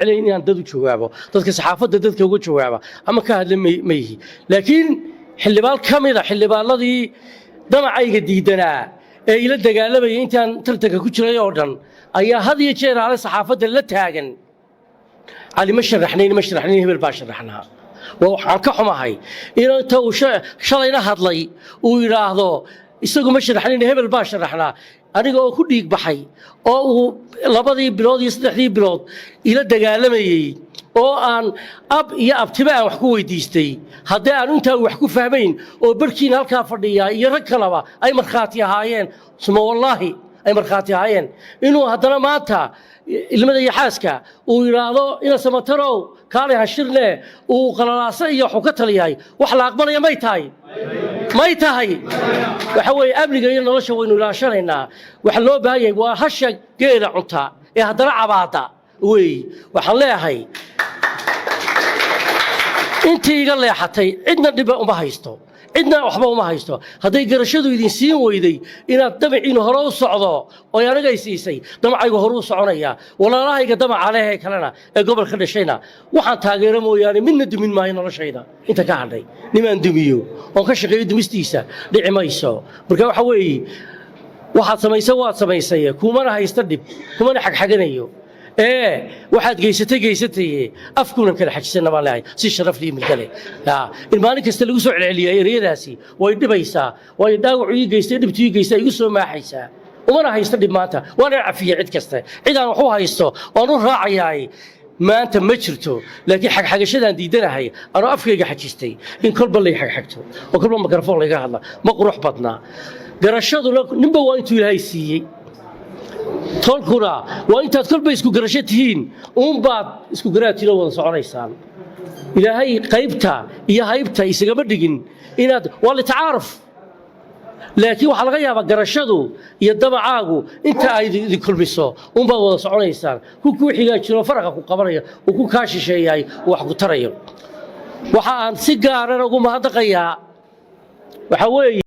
Jeclayn inaan dad u jawaabo, dadka saxaafadda dadka uga jawaaba ama ka hadla ma yihi, laakiin xildhibaan ka mida xildhibaanadii damacayga diidanaa ee ila dagaalamayay intaan tartanka ku jiray oo dhan ayaa had iyo jeer aale saxaafadda la taagan: "Cali ma sharaxnayn, ma sharaxnayn, hebel baa sharaxnaa." Waa waxaan ka xumahay inta uu shalayna hadlay uu yidhaahdo isagu ma sharaxnayn, hebel baa sharaxnaa, aniga oo ku dhiig baxay oo uu 2dii bilood iyo 3dii bilood ila dagaalamayey oo aan ab iyo abtiba aan wax ku weydiistay. Haddii aan intaa wax ku fahmayn oo barhkiina halkaa fadhiyaa iyo rag kaleba ay markhaati ahaayeen, suma wallaahi ay markhaati ahaayeen, inuu haddana maanta ilmada iyo xaaska uu yidhaahdo ina Samatarow kaalay hashirne, uu qalalaaso iyo waxuu ka taliyahay, wax la aqbalaya may tahay? May tahay? Waxa weeye, amniga iyo nolosha waynu ilaashanaynaa. Waxa loo baahan yahay waa hasha geela cunta ee haddana cabaada weey. Waxaan leeyahay intii iga leexatay, cidna dhiba uma haysto, cidna waxba uma haysto. Hadday garashadu idin siin weyday inaad damaciinu hore u socdo oy anigay siisay, damacaygu hore u soconaya. Walaalahayga damaca leh ee kalena ee gobolka dhashayna waxaan taageero mooyaane midna dumin maayo. Noloshayda inta ka hadhay nimaan dumiyo oon ka shaqeeyo dumistiisa dhici mayso. Marka waxa weeye, waxaad samaysay waad samaysay, kumana haysta dhib, kumana xagxaganayo ee waxaad geysatay geysataye, afkuunan kala xajisana baan leeyahay si sharaf lii milkale. In maalin kasta lagu soo celceliyaa ereyadaasi way dhibaysaa, waayo dhaawacu ii geystay, dhibtu ii geystay igu soo maaxaysaa. Umana haysto dhib maanta, waana cafiyey cid kasta. Cid aan wax u haysto oon u raacayaay maanta ma jirto, laakiin xagxagashadaan diidanahay anoo afkayga xajistay in kolba lay xagxagto oo kolba mikrafoon layga hadla ma qurux badnaa. Garashaduna ninba waa intuu Ilaahay siiyey, tolkuna waa intaad kolba isku garasho tihiin uunbaad isku garaadtiinoo wada soconaysaan. Ilaahay qaybta iyo haybta isagama dhigin inaad waa litacaaruf, laakiin waxaa laga yaabaa garashadu iyo damacaagu inta ay idin kulmiso unbaad wada soconaysaan. Ku kuu xigaa jiro, faraqa ku qabanaya, uu ku kaa shisheeyahay, uu wax ku tarayo. Waxa aan si gaarana ugu mahadnaqayaa waxaa weeye